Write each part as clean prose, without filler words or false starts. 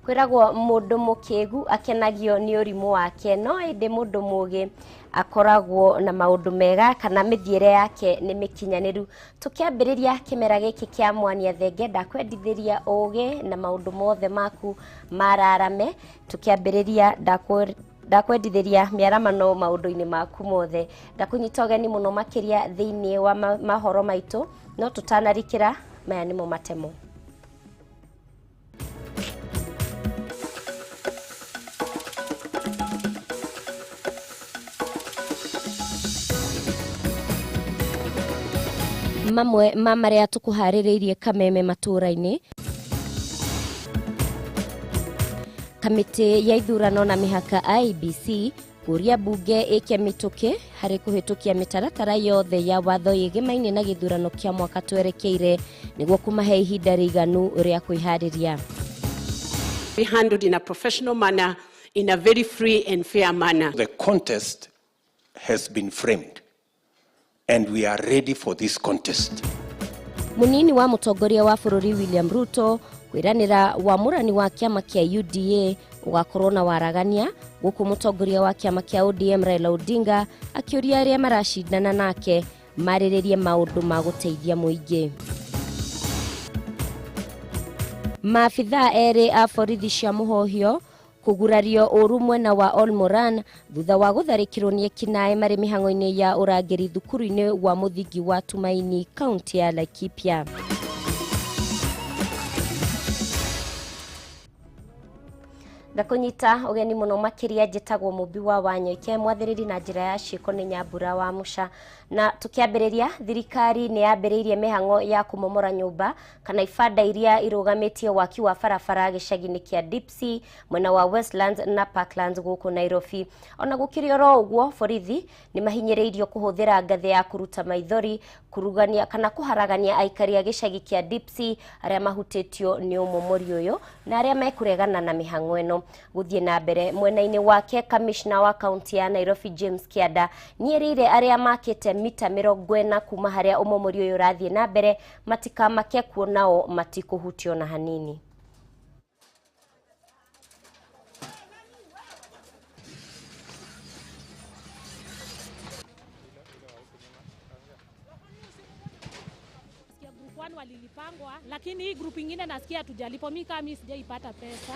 Kwĩragwo mũndũ mũkĩgu akenagio nĩ ũrimũ wake, no ĩndĩ mũndũ mũgĩ akoragwo na maũndũ mega kana mĩthiĩre yake nĩ mĩkinyanĩru. Tũkĩambĩrĩria kĩmera gĩkĩ kĩa Mwania Thenge, ndakwendithĩria ũgĩ na maũndũ mothe maku mararame. Tũkĩambĩrĩria ndakwendithĩria mĩaramano maũndũ-inĩ maku mothe. Ndakũnyita ũgeni mũno makĩria thĩinĩ wa mahoro maitũ, no tũtanarikĩra maya nĩmo matemo. Mamwe ma marĩa tũkũharĩrĩirie kameme matũũra-inĩ. Kamĩtĩ ya ithurano na mĩhaka IEBC kũria mbunge ĩke mĩtũkĩ harĩ kũhĩtũkia mĩtaratara yothe ya watho yĩgemaine na gĩthurano kĩa mwaka twerekeire nĩguo kũmahe ihinda rĩiganu rĩa kwĩharĩria. Be handled in a professional manner, in a very free and fair manner. The contest has been framed and we are ready for this contest. Munini wa mũtongoria wa bũrũri William Ruto kwĩranĩra wamũrani wa kĩama kĩa UDA ũgakorwo na waragania, gũkũ mũtongoria wa kĩama kĩa ODM Raila Odinga akĩũria arĩa maracindana nake marĩrĩrie maũndũ ma gũteithia mũingĩ. Maabithaa erĩ a borithi cia mũhohio kũgurario ũru mwena wa Olmoran thutha wa gũtharĩkĩrwo nĩ ekinaĩ marĩ mĩhang'o-inĩ ya ũrangĩri thukuru-inĩ wa mũthingi wa Tumaini kaunti ya Laikipia. Ndakũnyita ũgeni mũno makĩria, njĩtagwo Mũmbi wa Wanyoike, mwathĩrĩri na njĩra ya ciĩko nĩ Nyambura wa Mũca. Na tũkĩambĩrĩria, thirikari nĩ yambĩrĩirie mĩhang'o ya kũmomora nyũmba kana ibanda iria irũgamĩtie waki wa barabara gĩcagi-inĩ kĩa Dipsy mwena wa Westlands na Parklands gũkũ Nairobi. Ona gũkĩrĩ oro ũguo, borithi nĩ mahinyĩrĩirio kũhũthĩra ngathĩ ya kũruta maithori kũrugania kana kũharagania aikari a gĩcagi kĩa Dipsy arĩa mahutĩtio nĩ ũmomori ũyũ na arĩa mekũregana na mĩhang'o ĩno gũthiĩ na mbere. Mwena-inĩ wake, kamishna wa kaunti ya Nairobi James Kianda nĩerĩire arĩa makĩte mita 40 kuma harĩa ũmomori ũyũ ũrathiĩ na mbere matikamake kuonao matikũhutio na hanini. Walilipangwa, lakini hii group ingine nasikia hatujalipo. Mimi kama mimi sijaipata pesa.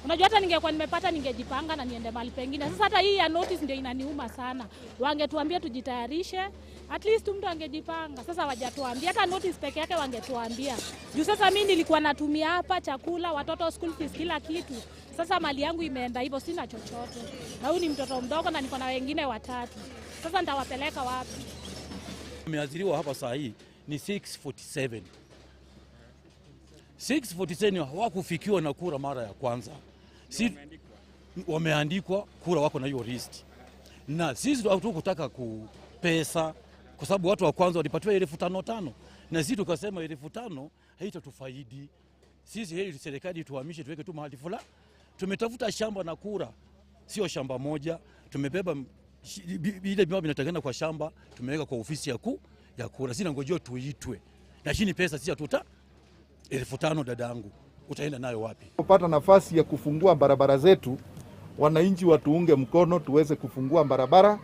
Unajua hata ningekuwa nimepata ningejipanga na niende mahali pengine. Sasa hata hii ya notice ndio inaniuma sana. Wangetuambia tujitayarishe, at least mtu angejipanga. Sasa hawajatuambia, hata notice peke yake wangetuambia. Juu sasa mimi nilikuwa natumia hapa chakula, watoto school fees, kila kitu. Sasa mali yangu imeenda hivyo, sina chochote. Na huyu ni mtoto mdogo na niko na wengine watatu. Sasa nitawapeleka wapi? Nimeajiriwa hapa saa hii ni 647. 647 hawakufikiwa na kura mara ya kwanza. Si wameandikwa kura, wako na hiyo list. Na sisi hatukutaka kupesa kwa sababu watu wa kwanza walipatiwa 5,000 na sisi tukasema 5,000 haitatufaidi. Sisi heri serikali tuhamishe tuweke tu mahali fulani. Tumetafuta shamba na kura, sio shamba moja. Tumebeba ile bima inatakana kwa shamba, tumeweka kwa ofisi ya kura. Sina ngojeo tuitwe. Lakini pesa sisi hatuta 5,000 dadangu, utaenda nayo wapi? Kupata nafasi ya kufungua barabara zetu, wananchi watuunge mkono tuweze kufungua barabara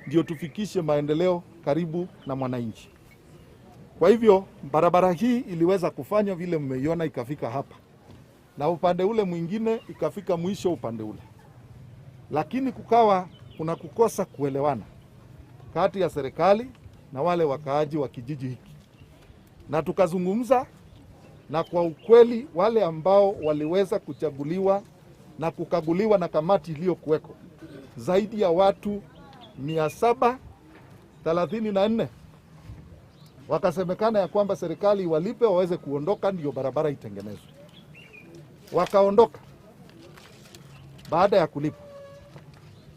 ndio tufikishe maendeleo karibu na mwananchi. Kwa hivyo barabara hii iliweza kufanywa vile mmeiona ikafika hapa, na upande ule mwingine ikafika mwisho upande ule. Lakini kukawa kuna kukosa kuelewana kati ya serikali na wale wakaaji wa kijiji hiki. Na tukazungumza, na kwa ukweli wale ambao waliweza kuchaguliwa na kukaguliwa na kamati iliyokuweko zaidi ya watu 734 wakasemekana ya kwamba serikali walipe waweze kuondoka ndio barabara itengenezwe. Wakaondoka baada ya kulipa,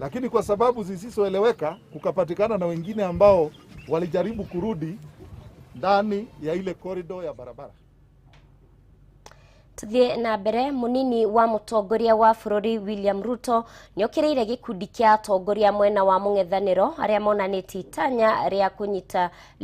lakini kwa sababu zisizoeleweka kukapatikana na wengine ambao walijaribu kurudi ndani ya ile korido ya barabara. Tuthie na mbere. Munini wa mutongoria wa bururi William Ruto nĩokĩrĩire gĩkundi kĩa atongoria mwena wa mũng'ethanĩro arĩa monanĩtie itanya rĩa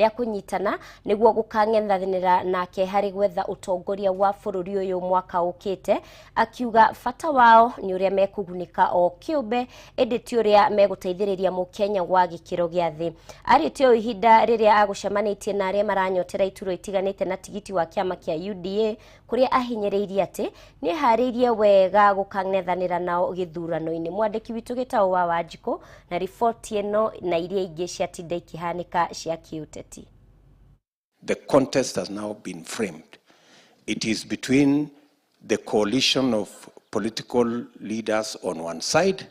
kũnyitana nĩguo gũkang'ethanĩra nake harĩ gwetha ũtongoria wa bũrũri ũyũ mwaka ũkĩte, akiuga bata wao nĩ ũrĩa mekũgunĩka o kĩũmbe ĩndĩ ti ũrĩa megũteithĩrĩria mũkenya wa gĩkĩro gĩa thĩ. Arĩtie ũũ ihinda rĩrĩa agũcemanĩtie na arĩa maranyotera iturwa itiganĩte na tigiti wa kĩama kĩa UDA, kũrĩa ahinyĩrĩirie atĩ nĩeharĩirie wega gũkang'ethanĩra nao gĩthurano-inĩ. Mwandĩki witũ Gĩtaũ wa Wanjikũ na riboti ĩno na iria ingĩ ciatinda ikĩhanĩka cia kĩũteti. The contest has now been framed. It is between the coalition of political leaders on one side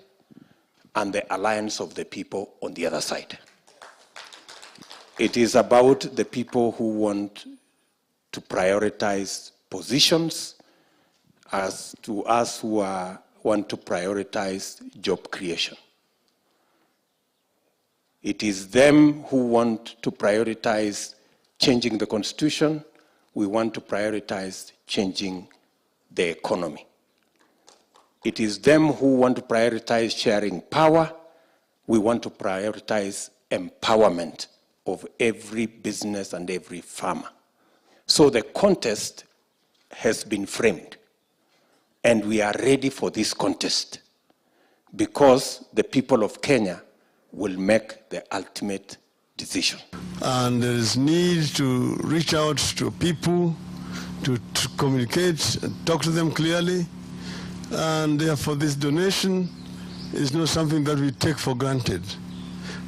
and the alliance of the people on the other side. It is about the people who want to prioritize positions as to us who want to prioritize job creation. It is them who want to prioritize changing the constitution. We want to prioritize changing the economy. It is them who want to prioritize sharing power. We want to prioritize empowerment of every business and every farmer. So the contest has been framed, and we are ready for this contest because the people of Kenya will make the ultimate decision. And there is need to reach out to people, to communicate and talk to them clearly. And therefore this donation is not something that we take for granted.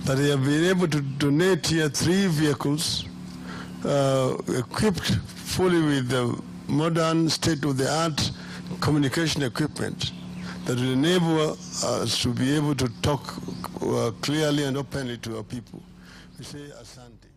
That they have been able to donate here 3 vehicles equipped fully with the modern state-of-the-art communication equipment that will enable us to be able to talk clearly and openly to our people. We say asante.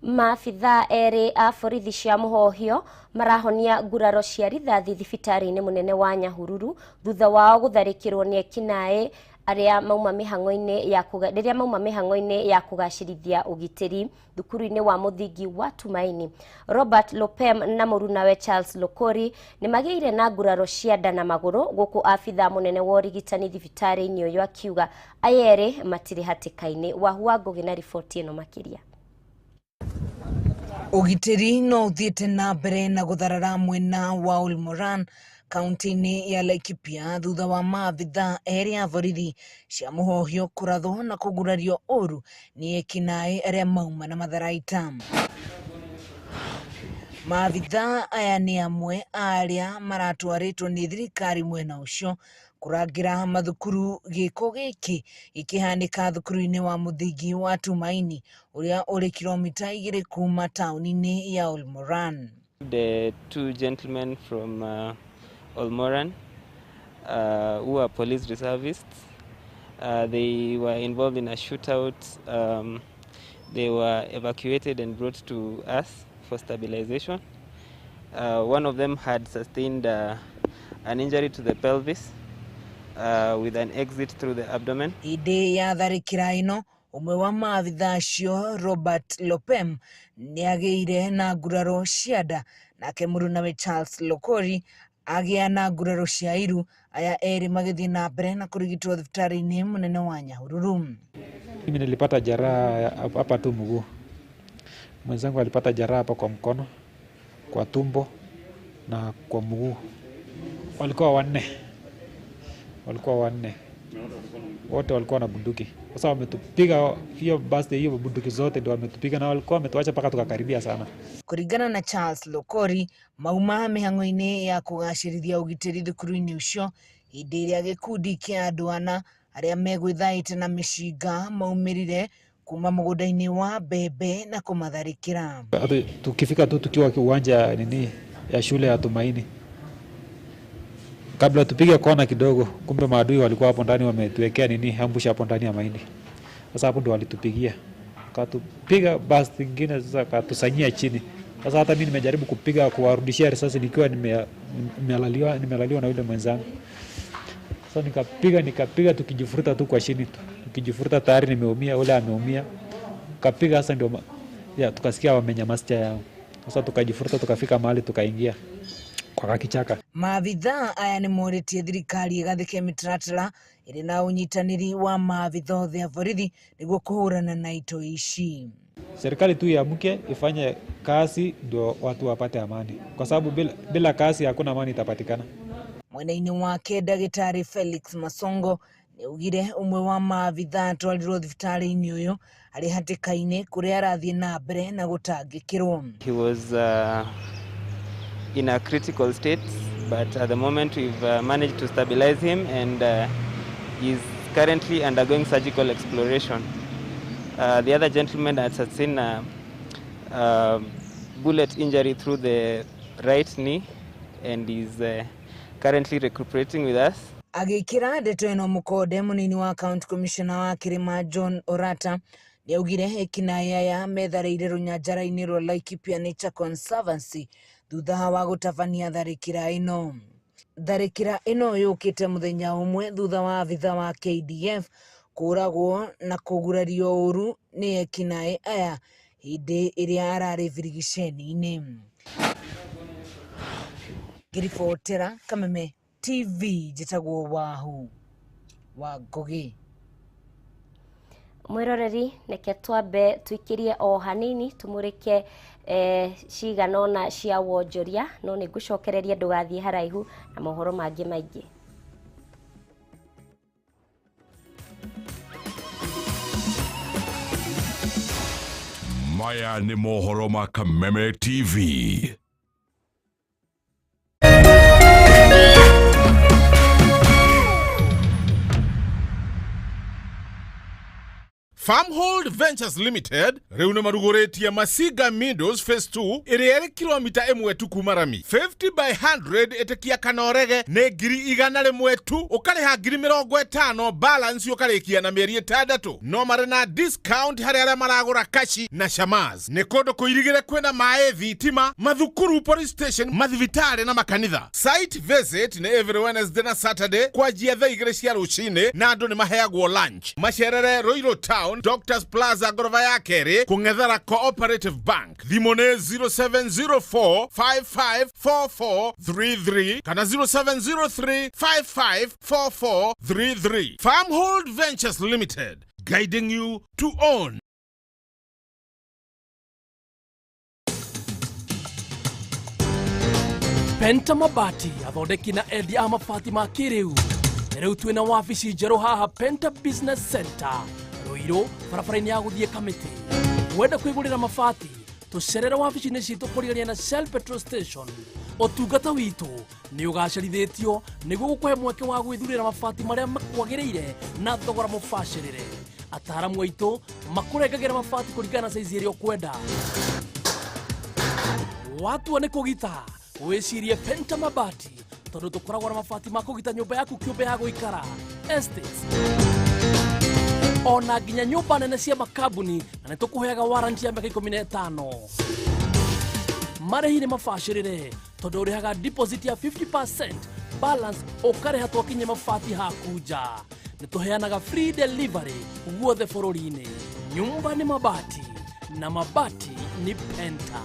Maabithaa erĩ a borithi cia mũhohio marahonia nguraro cia rithathi thibitarĩ-inĩ mũnene wa Nyahururu thutha wao gũtharĩkĩrwo nĩ ekinaĩ arĩa mauma mĩhang'o-inĩ ya rĩrĩa mauma mĩhang'o-inĩ ya kũgacĩrithia ũgitĩri thukuru-inĩ wa mũthingi wa Tumaini. Robert Lopem na mũrunawe Charles Lokori nĩ magĩire na nguraro cia nda na magũrũ, gũkũ abithaa mũnene wa ũrigitani thibitarĩ-inĩ ũyũ akiuga aya erĩ matirĩ hatĩka-inĩ. Wahu wa Ngũgĩ na riboti ĩno makĩria. Ũgitĩri no ũthiĩte na mbere na gũtharara mwena wa Olmoran kaunti-inĩ ya Laikipia thutha wa maabithaa erĩ a borithi cia mũhohio kũrathwo na kũgurario ũru nĩ ekinaĩ arĩa mauma na matharaita. Maabithaa aya nĩ amwe a arĩa maratwarĩtwo nĩ thirikari mwena ũcio kũrangĩra mathukuru, gĩko gĩkĩ gĩkĩhanĩka thukuru-inĩ wa mũthingi wa Tumaini ũrĩa ũrĩ kilomita 2 kuma taũni-inĩ ya Olmoran. The 2 gentlemen from Olmoran who are police reservists, they were involved in a shootout. They were evacuated and brought to us for stabilization. One of them had sustained an injury to the pelvis with an exit through the abdomen. Hĩndĩ ya tharĩkĩra ĩno ũmwe wa maabithaa acio Robert Lopem nĩagĩire na nguraro cia nda, nake mũrunawe Charles Lokori agĩa na nguraro cia iru, aya erĩ magĩthiĩ na mbere na kũrigitwo thibitarĩ-inĩ mũnene wa Nyahururu. Mimi nilipata jeraha hapa tu mguu, mwenzangu alipata jeraha hapa kwa mkono, kwa tumbo na kwa mguu. Walikuwa wanne, wote walikuwa na bunduki. Sasa wametupiga hiyo basi, hiyo bunduki zote ndio wametupiga, na walikuwa wametuacha mpaka tukakaribia sana. Kũringana na Charles Lokori, mauma mĩhang'o-inĩ ya kũgacĩrithia ũgitĩri thukuru-inĩ ũcio hĩndĩ ĩrĩa gĩkundi kĩa andũ ana arĩa megwĩthaĩte na mĩcinga maumĩrire kuma mũgũnda-inĩ wa mbembe na kũmatharĩkĩra. Tukifika tu tukiwa kiwanja nini ya shule ya Tumaini, kabla tupige kona kidogo, kumbe maadui walikuwa hapo ndani wametuwekea nini ambush hapo ndani ya mahindi. Sasa hapo ndo walitupigia, katupiga basi nyingine, sasa katusanyia chini. Sasa hata mimi nimejaribu kupiga kuwarudishia risasi nikiwa nimelaliwa na yule mwenzangu. Sasa nikapiga tukijifuruta tu kwa chini tu. Tukijifuruta tayari nimeumia, ule ameumia. Kapiga sasa ndio ya tukasikia wamenyamazia yao. Sasa tukajifuruta tukafika mahali tukaingia kwa kichaka. Maabithaa aya nĩ morĩtie thirikari ĩgathĩke mĩtaratara ĩrĩ na ũnyitanĩri wa maabithaa othe a borithi nĩguo kũhũrana na itoi ici. Serikali tu iamke ifanye kazi ndio watu wapate amani, kwa sababu bila kazi hakuna amani itapatikana. Mwena-inĩ wake ndagĩtarĩ Felix Masongo nĩaugire ũmwe wa maabithaa atwarirwo thibitarĩ-inĩ ũyũ arĩ hatĩka-inĩ kũrĩa arathiĩ na mbere na gũtangĩkĩrwo. He was in a critical state, but at the moment we've managed to stabilize him and he's currently undergoing surgical exploration. The other gentleman had sustained a bullet injury through the right knee and is currently recuperating with us. Agĩkĩra ndeto ĩno mũkonde, mũnini wa county commissioner wa Kĩrĩma John Orata nĩaugire ekinaĩ aya metharĩire rũnyanjara-inĩ rwa Laikipia Nature Conservancy thutha wa gũtabania tharĩkĩra ĩno. Tharĩkĩra ĩno yũkĩte mũthenya ũmwe thutha wa abithaa wa KDF kũragwo na kũgurario ũru nĩ ekinaĩ aya hĩndĩ ĩrĩa ararĩ birigiceni-inĩ. Ngĩribotera Kameme TV, njĩtagwo Wahu wa Ngũgĩ. Mwiroreri, reke twambe tuikirie o hanini tumurike cigana ũna cia wonjoria, no nĩ ngũcokereria ndũgathiĩ haraihu na mohoro mangĩ maingĩ. Maya nĩ mohoro ma Kameme TV. Farmhold Ventures Limited rĩu nĩ marugũrĩtie Masiga Meadows Phase 2 ĩrĩa ĩrĩ kilomita 1 tu kuma rami 50 by 100 ĩtĩkia kana ũrege nĩ 100,000 tu, ũkarĩha 50,000 balance ũkarĩkia na mĩeri 6. No marĩ na discount harĩ arĩa maragũra kashi na shamaz. Nĩ kũndũ kũirigĩre kwĩna maĩ, thitima, mathukuru, police station, mathibitarĩ na makanitha. Site visit nĩ every Wednesday na Saturday kwanjia thaa 2 cia rũcinĩ na andũ nĩ maheagwo lunch. Macerere Ruiru Town, Doctors Plaza ngoroba ya kerĩ, kũng'ethera Cooperative Bank. Thimũ nĩ 0704 554433 kana 0703 554433. Farmhold Ventures Limited, guiding you to own. Penta Mabati athondeki na endia a mabati ma kĩrĩu. Rĩu twĩna wabici njerũ haha Penta Business Center Ruiru, barabara-inĩ ya gũthiĩ Kamĩtĩ. Wenda kwĩgũrĩra mabati, tũcerere wabici-inĩ citũ kũrigania na Shell Petrol Station. Ũtungata witũ nĩ ũgacerithĩtio nĩguo gũkũhe mweke wa gwĩthurĩra mabati marĩa makwagĩrĩire na thogora mũbacĩrĩre. Ataaramu aitũ makũrengagĩra mabati kũringana na saizi ĩrĩa ũkwenda. Watua nĩ kũgita, wĩcirie Penta Mabati, tondũ tũkoragwo na mabati ma kũgita nyũmba yaku kĩũmbe ya gũikara, estates, ona nginya nyũmba nene cia makambuni, na nĩ tũkũheaga warranty ya mĩaka 15. Marĩhi nĩ mabacĩrĩre tondũ ũrĩhaga deposit ya 50%, balance ũkarĩha twakinya mabati haku nja. Nĩ tũheanaga free delivery guothe bũrũri-inĩ. Nyumba nĩ mabati na mabati ni Penta.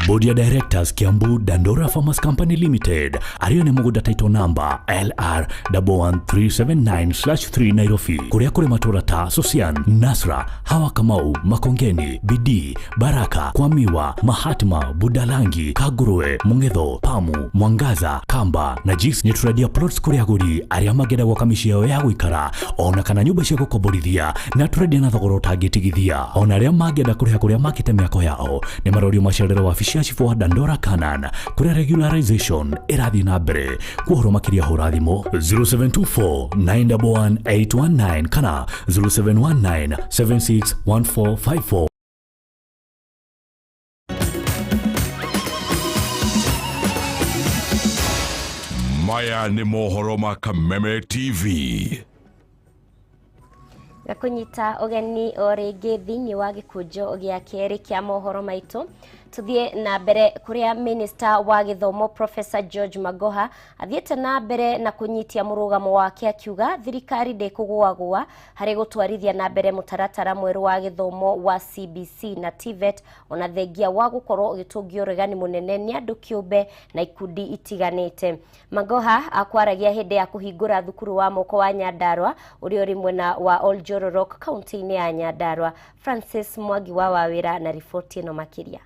Board ya Directors Kiambu Dandora Farmers Company Limited ariyo nĩ mũgũnda title number LR 11379/3 Nairobi, kũrĩa kũrĩ matũra ta Sosian, Nasra, Hawa Kamau, Makongeni, Bidii, Baraka, Kwamiwa, Mahatma, Budalangi, Kagurwe, Mungetho, Pamu, Mwangaza, Kamba na Jix. Nĩ tũrendia plots kũrĩ agũri arĩa mangĩenda gwaka mĩciĩ yao ya gũikara ona kana nyũmba cia gũkomborithia, na tũrendia na thogora ũtangĩtigithia. Ona arĩa mangĩenda kũrĩha kũrĩa makĩte mĩako yao nĩ marorio macerere wabici Wabici ya cibũ wa Dandora Kanan kũrĩa regularization ĩrathiĩ na mbere. Kwa makĩria hũra thimũ 0724 911 819 kana 0719 761454. Maya nĩ mohoro ma Kameme TV. Gakunyita ũgeni o rĩngĩ thĩinĩ wa gĩkũnjo gĩa kerĩ kĩa mohoro maitũ. Tuthie na mbere kuria minister wa githomo Professor George Magoha athiĩte na mbere na kunyitia mũrũgamo wake akiuga thirikari ndĩkũgũagũa harĩ gũtwarithia na mbere mũtaratara mwerũ wa gĩthomo wa CBC na TVET ona thengia wa gũkorwo ũgĩtũngio ũregani mũnene nĩ andũ kĩũmbe na ikundi itiganĩte. Magoha akwaragia hĩndĩ ya kũhingũra thukuru wa moko wa Nyandarua ũrĩa ũrĩ mwena wa Oljororok kaunti-inĩ ya Nyandarua. Francis Mwangi wa Wawĩra na riboti ĩno makĩria.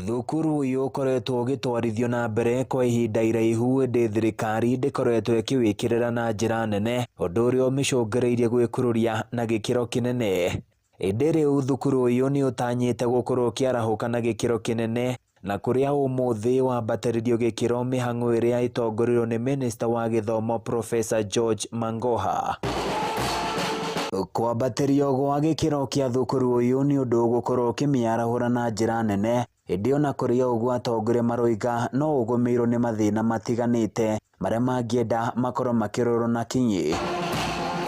Thukuru ũyũ ũkoretwo ũgĩtwarithio na mbere kwa ihinda iraihu ĩndĩ thirikari ndĩkoretwo ĩkĩwĩkĩrĩra na njĩra nene ũndũ ũrĩa ũmĩcũngĩrĩirie gwĩkururia na gĩkĩro kĩnene. Ĩndĩ rĩu thukuru ũyũ nĩ ũtanyĩte gũkorwo ũkĩarahũka na gĩkĩro kĩnene na kũrĩa ũmũthĩ wambatĩrĩrio gĩkĩro mĩhang'o ĩrĩa ĩtongoreirio nĩ Minister wa gĩthomo Professor George Magoha. Kwambatĩrio gwa gĩkĩro kĩa thukuru ũyũ nĩ ũndũ ũgũkorwo ũkĩmĩarahũra na njĩra nene ĩndĩ ona kũrĩ o ũguo atongoria maroiga no ũgũmĩirwo nĩ mathĩna matiganĩte marĩa mangĩenda makorwo makĩrorwo na kinyi.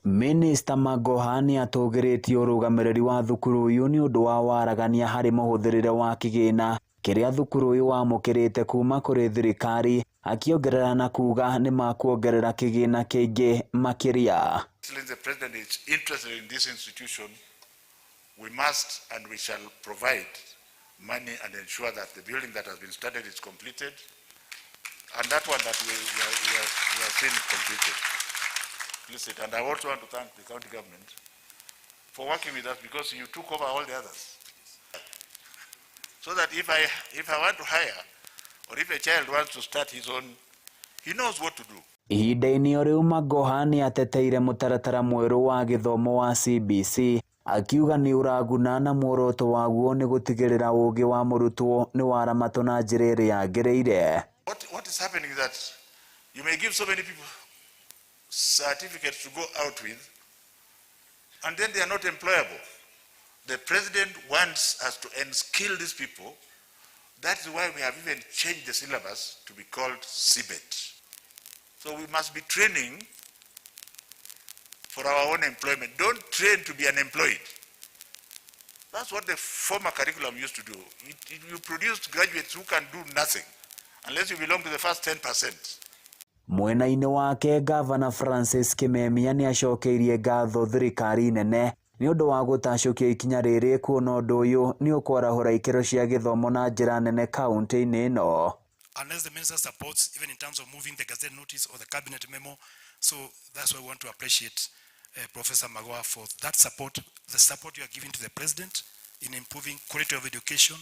Minister Magoha nĩ atũgĩrĩtie ũrũgamĩrĩri wa thukuru ũyũ nĩ ũndũ wa waragania harĩ mũhũthĩrĩre wa kĩgĩna kĩrĩa thukuru ũyũ wamũkĩrĩte kuma kũrĩ thirikari akĩongerera na kuga nĩ makuongerera kĩgĩna kĩingĩ makĩria. Since the president is interested in this institution, we must and we shall provide money and ensure that the building that has been started is completed, and that one that we are seeing completed. Please. And I also want to thank the county government for working with us, because you took over all the others. So that if I want to hire, or if a child wants to start his own, he knows what to do. Ihinda-inĩ o rĩu Magoha nĩ ateteire mũtaratara mwerũ wa gĩthomo wa CBC akiuga nĩ ũraguna na muoroto waguo nĩ gũtigĩrĩra ũũgĩ wa mũrutwo nĩ waramatwo na njĩra ĩrĩa yagĩrĩire. What is happening is that you may give so many people certificates to go out with, and then they are not employable. The president wants us to enskill these people. That is why we have even changed the syllabus to be called CBET. So we must be training for our own employment. Don't train to be unemployed. That's what the former curriculum used to do. You produced graduates who can do nothing unless you belong to the first 10%. Mwena-inĩ wake Governor Francis Kimemia nĩ acokeirie ngatho thirikari nene nĩ ũndũ wa gũtacũkia ikinya rĩrĩ kuona ũndũ ũyũ nĩ ũkwarahũra ikĩro cia gĩthomo na njĩra nene kaunti-inĩ ĩno. Unless the minister supports, even in terms of moving the Gazette notice or the cabinet memo. So that's why we want to appreciate Professor Magoha for that support, the support you are giving to the president in improving quality of education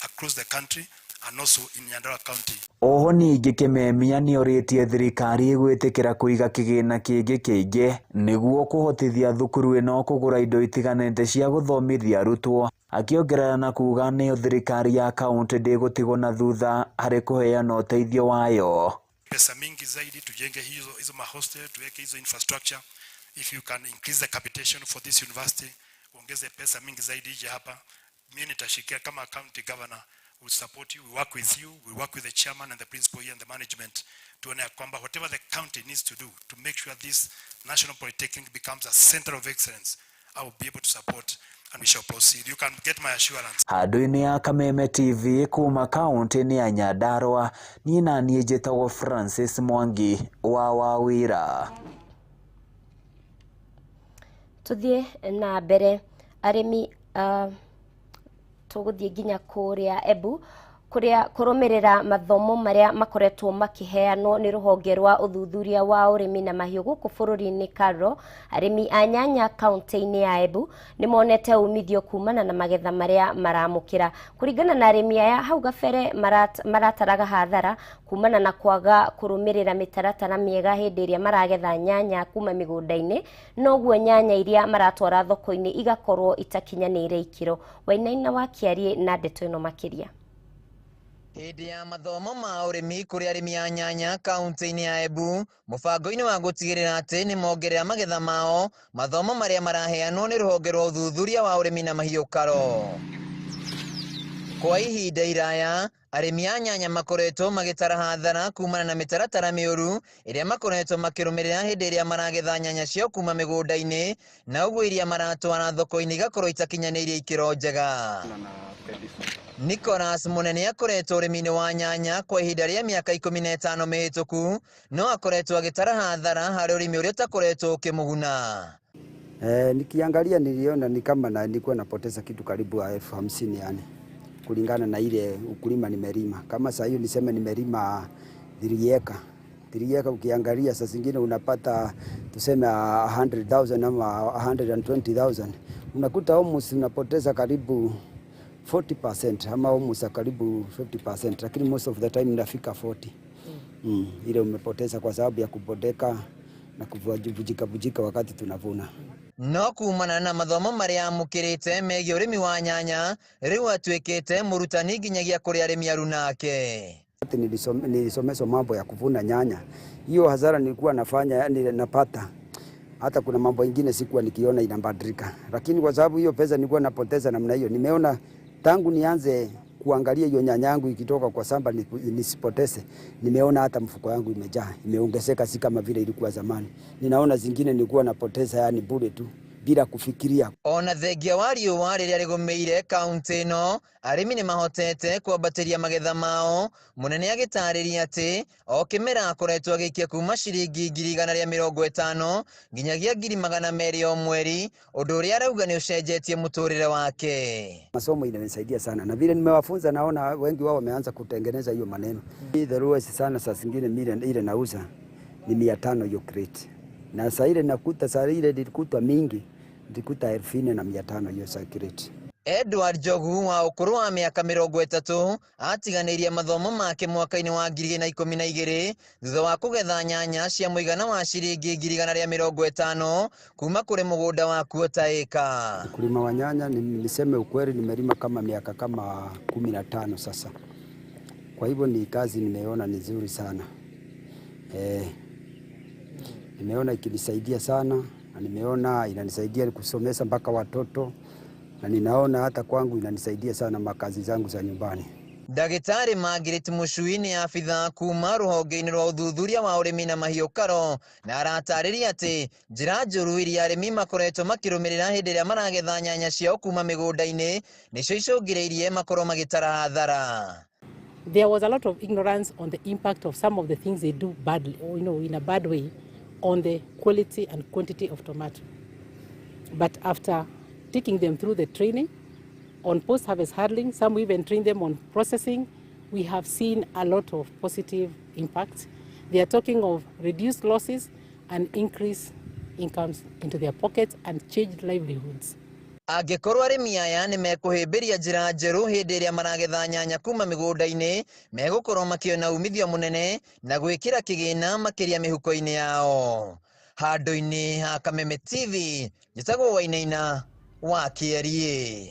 across the country and also in Nyandarua County. Oho ningĩ Kimemia nĩ orĩtie thirikari gwĩtĩkĩra kũiga kĩgĩna kĩngĩ kĩingĩ nĩguo kũhotithia thukuru ĩno kũgũra indo itiganĩte cia gũthomithia arutwo akĩongerera na kuga nĩyo thirikari ya kaunti ndĩgũtigwo na thutha harĩ kũheana ũteithio wayo. Pesa mingi zaidi tujenge hizo mahostel, tuweke hizo infrastructure. If you can increase the capitation for this university, uongeze pesa mingi zaidi ije hapa. Mimi nitashikia kama county governor, we support you, we work with you, we work with the chairman and the principal here and the management tuone ya kwamba whatever the county needs to do to make sure this National Polytechnic becomes a center of excellence, I will be able to support and we shall proceed. You can get my assurance. Handũ-inĩ ya Kameme TV kuma kaunti-inĩ ya Nyandarua, niĩ na niĩ njĩtagwo Francis Mwangi wa Wawĩra. Tuthie na mbere arĩmi tũgũthiĩ nginya kũrĩa Embu Kuria kurumirira mathomo maria makoretwo makiheanwo ni ruhonge rwa uthuthuria wa urimi na mahiũ guku bururi-ini KALRO, arimi a nyanya kaunti-ini ya Embu ni monete umithio kumana na magetha maria maramukira. Kuringana na arimi aya, hau gabere marataraga hathara kumana na kwaga kurumirira mitaratara miega hindi iria maragetha nyanya kuma migunda-ini, noguo nyanya iria maratwara thoko-ini igakorwo itakinyanĩire ikĩro. Wainaina wa Kĩarie na ndeto ĩno makĩria. Hĩndĩ ya mathomo ma ũrĩmi kũrĩ arĩmi a nyanya kaunti-inĩ ya Embu, mũbango-inĩ wa gũtigĩrĩra atĩ nĩ mongerera magetha mao, mathomo marĩa maraheanwo nĩ rũhonge rwa ũthuthuria wa ũrĩmi na mahiũ KALRO. Kwa ihinda iraya, arĩmi a nyanya makoretwo magĩtara hathara kumana na mĩtaratara mĩũru ĩrĩa makoretwo makĩrũmĩrĩra hĩndĩ ĩrĩa maragetha nyanya ciao kuma mĩgũnda-inĩ, na ũguo iria maratwara thoko-inĩ igakorwo itakinyanĩirie ikĩro njega. Nicholas Munene akoretwo ũrĩmi-inĩ wa nyanya kwa ihinda rĩa mĩaka 15 mĩhĩtũku, no akoretwo agĩtara hathara harĩ ũrĩmi ũrĩa ũtakoretwo ũkĩmũguna. Nikiangalia niliona ni kama na nilikuwa napoteza kitu karibu 50,000 yani, kulingana na ile ukulima nimelima. Kama saa hiyo niseme nimelima 3 eka. 3 eka ukiangalia saa zingine unapata tuseme 100,000 ama 120,000. Unakuta almost unapoteza karibu 40% ama almost karibu 50%, lakini most of the time inafika 40. Ile umepoteza kwa sababu ya kubodeka na kuvujika vujika wakati tunavuna. No kumana na mathomo maria amukirite megie urimi wa nyanya, riu atuikite murutani nginyagia kuri arimi arunake. Nilisomeswa mambo ya kuvuna nyanya. Hiyo hasara nilikuwa nafanya, yani napata. Hata kuna mambo ingine sikuwa nikiona inabadilika. Lakini kwa sababu hiyo pesa nilikuwa napoteza namna hiyo, nimeona tangu nianze kuangalia hiyo nyanya yangu ikitoka kwa shamba nisipoteze, nimeona hata mfuko yangu imejaa, imeongezeka, si kama vile ilikuwa zamani. Ninaona zingine nilikuwa napoteza yani bure tu bila kufikiria. Ona thengia wa riũa rĩrĩa rĩgũmĩire kaunti ĩno, arĩmi nĩ mahotete kwambatĩria magetha mao. Mũnene agĩtarĩria atĩ o kĩmera akoretwo agĩikia kuma ciringi 150,000 nginyagia 200,000 o mweri, ũndũ ũrĩa arauga nĩ ũcenjetie mũtũrĩre wake. Masomo inanisaidia sana, na vile nimewafunza naona wengi wao wameanza kutengeneza hiyo maneno. The lowest sana saa zingine mimi ile nauza ni 500 hiyo crate. Na saa ile nakuta, saa ile nilikuta mingi, nilikuta 4,500 hiyo saa crate. Edward Njogu wa ũkũrũ wa mĩaka 30 atiganĩirie mathomo make mwaka-inĩ wa 2012 thutha wa kũgetha nyanya cia mũigana wa ciringi 150,000 kuma kũrĩ mũgũnda wa kuota ĩka. Ukulima wa nyanya, niseme ukweli, nimelima kama miaka kama 15 sasa. Kwa hivyo ni kazi nimeona ni nzuri sana. Nimeona ikinisaidia sana, na nimeona inanisaidia kusomesha mpaka watoto, na ninaona hata kwangu inanisaidia sana makazi zangu za nyumbani. Ndagĩtarĩ Margaret Mucui nĩ abithaa kuma rũhonge-inĩ rwa ũthuthuria wa ũrĩmi na mahiũ KALRO, na aratarĩria atĩ njĩra njũru iria arĩmi makoretwo makĩrũmĩrĩra hĩndĩ ĩrĩa maragetha nyanya ciao kuma mĩgũnda-inĩ nĩcio icũngĩrĩirie makorwo magĩtara hathara. There was a lot of ignorance on the impact of some of the things they do badly, or, in a bad way, on the quality and quantity of tomato. But after taking them through the training on post-harvest handling, some we even train them on processing, we have seen a lot of positive impacts. They are talking of reduced losses and increased incomes into their pockets and changed livelihoods. Angĩkorwo arĩmi aya nĩ mekũhĩmbĩria njĩra njerũ hĩndĩ ĩrĩa maragetha nyanya kuma mĩgũnda-inĩ, megũkorwo makĩona umithio mũnene na gwĩkĩra kĩgĩna makĩria mĩhuko-inĩ yao. Handũ-inĩ ha Kameme TV, njĩtagwo Wainaina wa Kĩeriĩ.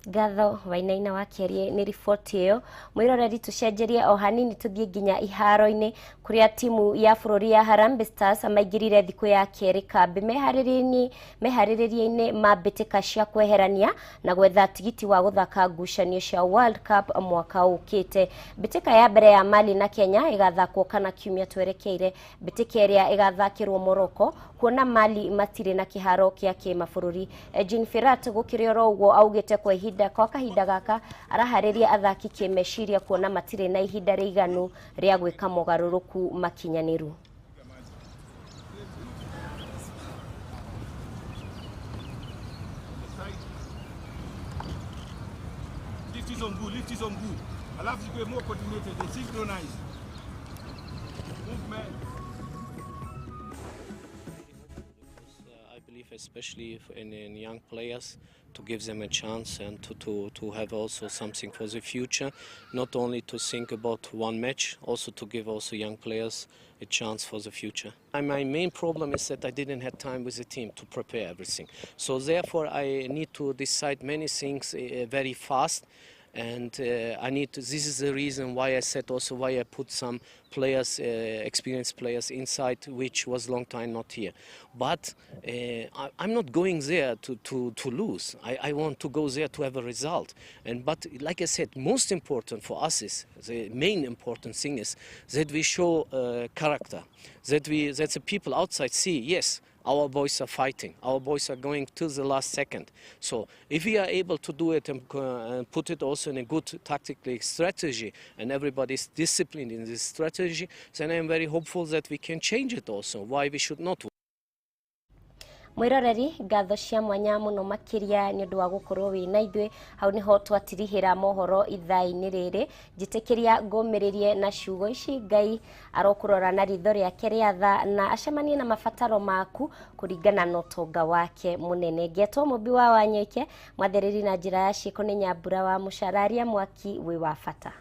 Ngatho Wainaina wa Kĩeriĩ nĩ riboti ĩyo. Mwĩroreri, tũcenjerie o hanini tũthiĩ nginya iharo-inĩ kũrĩa timu ya bũrũri ya Harambee Stars maingĩrire thikũ ya kerĩ kambĩ meharĩrĩria-inĩ ma mbĩtĩka cia kweherania na gwetha tigiti wa gũthaka ngucanio cia World Cup mwaka ũkĩte. Mbĩtĩka ya mbere ya Mali na Kenya ĩgathakwo kana kiumia twerekeire. Mbĩtĩka ĩrĩa ĩgathakĩrwo Morocco, kuona Mali matirĩ na kĩharo kĩa kĩmabũrũri. Jean Ferrat gũkĩrĩ oro ũguo augĩte kwa ihinda kwa kahinda gaka araharĩria athaki kĩmeciria kuona matirĩ na ihinda rĩiganu rĩa gwĩka mogarũrũku makinyanĩru. Lift hizo mguu, lift hizo mguu. Alafu zikuwe more coordinated and synchronized. Movement. I believe especially in young players, to give them a chance and to have also something for the future, not only to think about one match, also to give also young players a chance for the future. And my main problem is that I didn't have time with the team to prepare everything. So therefore I need to decide many things very fast. And I need to, this is the reason why I said also why I put some players, experienced players inside, which was long time not here. But I'm not going there to lose. I want to go there to have a result. But like I said, most important for us is, the main important thing is that we show character, that the people outside see, yes, our boys are fighting. Our boys are going to the last second. So if we are able to do it and put it also in a good tactical strategy, and everybody's disciplined in this strategy, then I am very hopeful that we can change it also, why we should not. Mwiroreri ngatho cia mwanya muno makiria ni undu wa gukorwo wi na ithuĩ hau niho twatirihira mohoro ithaa-inĩ rĩrĩ njĩtĩkĩria ngũmĩrĩrie na ciugo ici Ngai arokurora na ritho rĩake rĩa tha na acemanie na mabataro maku kũringana na ũtonga wake mũnene. Ngetwo Mũmbi wa Wanyoike mwathĩrĩri na njĩra ya ciĩko nĩ Nyambura wa Mũcararia mwaki wĩ wa bata.